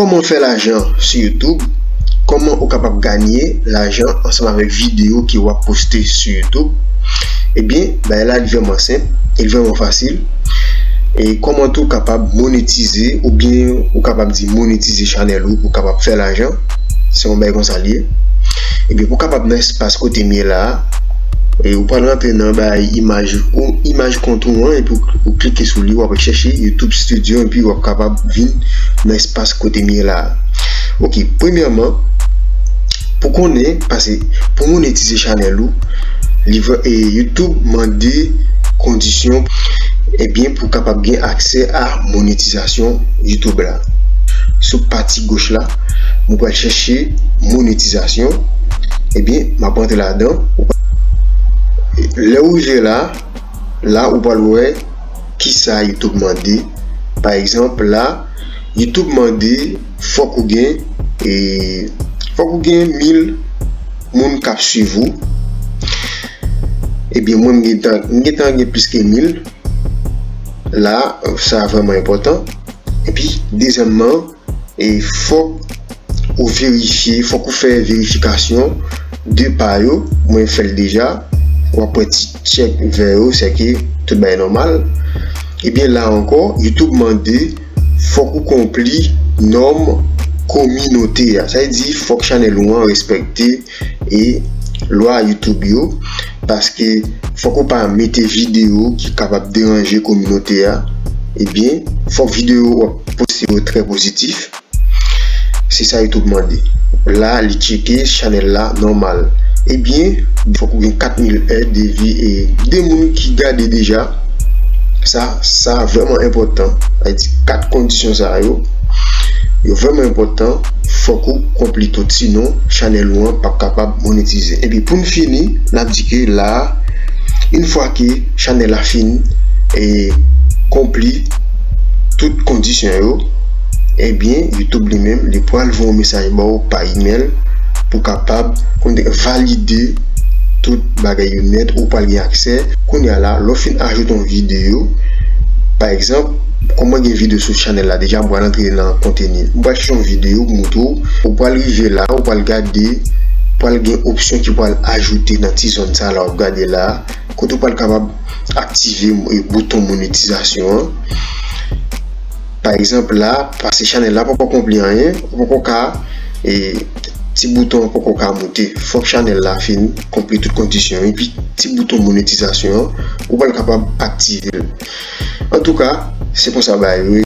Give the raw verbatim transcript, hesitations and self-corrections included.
Kòman fè lajan sou YouTube? Kòman ou kapab ganye lajan ansanm avèk videyo ke w ap poste sou YouTube? Ebyen, bagay la li vrèman senp, e li vrèman fasil. E kòman tou kapab monetize, oubyen ou kapab di monetize chanèl ou pou kapab fè lajan? Se yon bagay konsa li ye. Ebyen, pou kapab nan espas kote m ye la a, e ou pral rantre nan bay imaj, ou, imaj kont ou an, epi ou, ou klike sou li, w ap chèche YouTube Studio, epi w ap kapab vin nan espas kote m ye la a. Ok, premyèman, pou konnen, paske pou monetize chanèl ou, li vre, e YouTube mande kondisyon, ebyen, pou kapab gen aksè a monetizasyon YouTube la. Sou pati goch la, mwen pral chèche monetizasyon. Ebyen, m ap rantre ladan. Lè w rive la, la ou pral wè kisa YouTube mande. Pa egzanp, la, YouTube mande fòk ou gen, e, fòk ou gen mil moun k ap swiv ou. Ebyen, mwen, m gentan, m gentan gen plis ke mil. La, sa vrèman enpòtan. Epi, dezyèmman, e fòk ou verifye, fòk ou fè verifikasyon de pa yo. Mwen fè l deja. W ap wè ti tchèk vè yo, sèke tout bagay nòmal. Ebyen, la ankò, YouTube mande fòk ou konpli nòm kominote a. Sa vle di, fòk chanèl ou an respekte e lwa YouTube yo, paske fòk ou pa mete videyo ki kapab deranje kominote a. Ebyen, fòk videyo w ap poste yo trè pozitif. Se sa YouTube mande. La, li tcheke chanèl la nòmal. Ebyen, fòk ou gen kat mil è de vi e de moun ki gade deja. Sa, sa vrèman enpòtan. Sa vle di kat kondisyon sa yo, yo vrèman enpòtan. Fòk ou konpli tout, sinon chanèl ou an p ap kapab monetize. Epi pou n fini, n ap di ke la, yon fwa ke chanèl la fin e konpli tout kondisyon yo, ebyen, YouTube li menm, li pral voye yon mesaj ba w pa imèl pou kapab konnen, valide tout bagay yo nèt, ou pral gen aksè. Kounye a la, lè w fin ajoute yon videyo, pa egzanp, kòm mwen gen videyo sou chanèl la deja, m pral antre nan konteni. M pral chèche yon videyo pou montre w. Ou pral rive la, ou pral gade, pral gen opsyon ki pral ajoute nan ti zòn sa la, w ap gade la, kote w pral kapab aktive, e, bouton monetizasyon an. Pa egzanp la, paske chanèl la poko konpli anyen, ou poko ka, e, ti bouton an poko ka moute. Fòk chanèl la fin konpli tout kondisyon, epi ti bouton monetizasyon an, ou pral kapab aktive l. Antouka, se konsa bagay yo ye.